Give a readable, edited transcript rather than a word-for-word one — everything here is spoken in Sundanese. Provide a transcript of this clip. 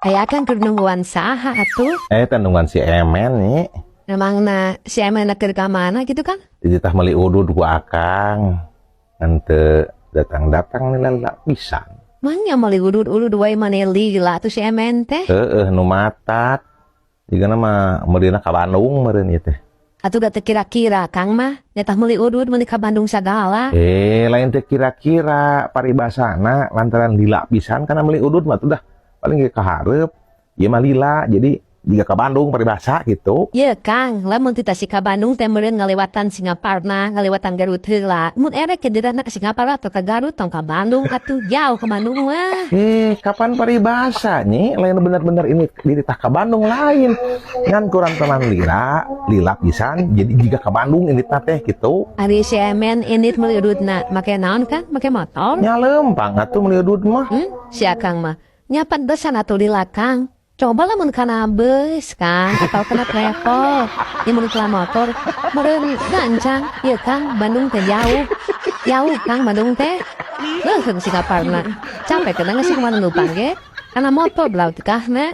Aya Akang keur nungguan saha atuh? Eh, teh nungguan si Emen nih. Memangna si Emen keur ka mana gitu, Kang? Dititah meuli udud ku Akang. Ngan teu datang-datang nih, lila pisan. Mangnya meuli udud-udud wae, mani lila tuh si Emen teh. Heeh, nu matak. Jigana mah meulina ka Bandung meureun ieu teh. Atuh da teu kira-kira Kang mah, nitah meuli udud meuli ka Bandung sagala. Eh, lain teu kira-kira, paribasana lantaran lila pisan kana meuli udud mah tuh dah paling ge kahareup. Ieu mah lila, jadi jiga ka Bandung paribasa gitu. Ye Kang, lamun ti Tasik ka Bandung teh meureun ngalewatan Singaparna, ngalewatan Garut heula. Mun erek ke dirana ka Singaparna atau ka Garut, tong ka Bandung atuh, jauh ke Bandung mah. Eh, kapan paribasa nih, lain bener-bener ini dititah ka Bandung lain. Ngan kurang teman lila, lila pisan, jadi jiga ka Bandung ini teh gitu. Ari si Emen ini meuli ududna make naon kan? Make motor? Nya lempang atuh meuli udud mah. Si Akang mah. Nya pantesan atuh lila, Kang. Coba lamun kana bus, Kang, atau kana travel. Ya mun kana motor, meureun gancang. Ieu Kang, Bandung teh jauh. Jauh, Kang, Bandung teh. Leuheung Singaparna. Capek kena ngasih kemana lupang ge? Kana motor belau tikahna.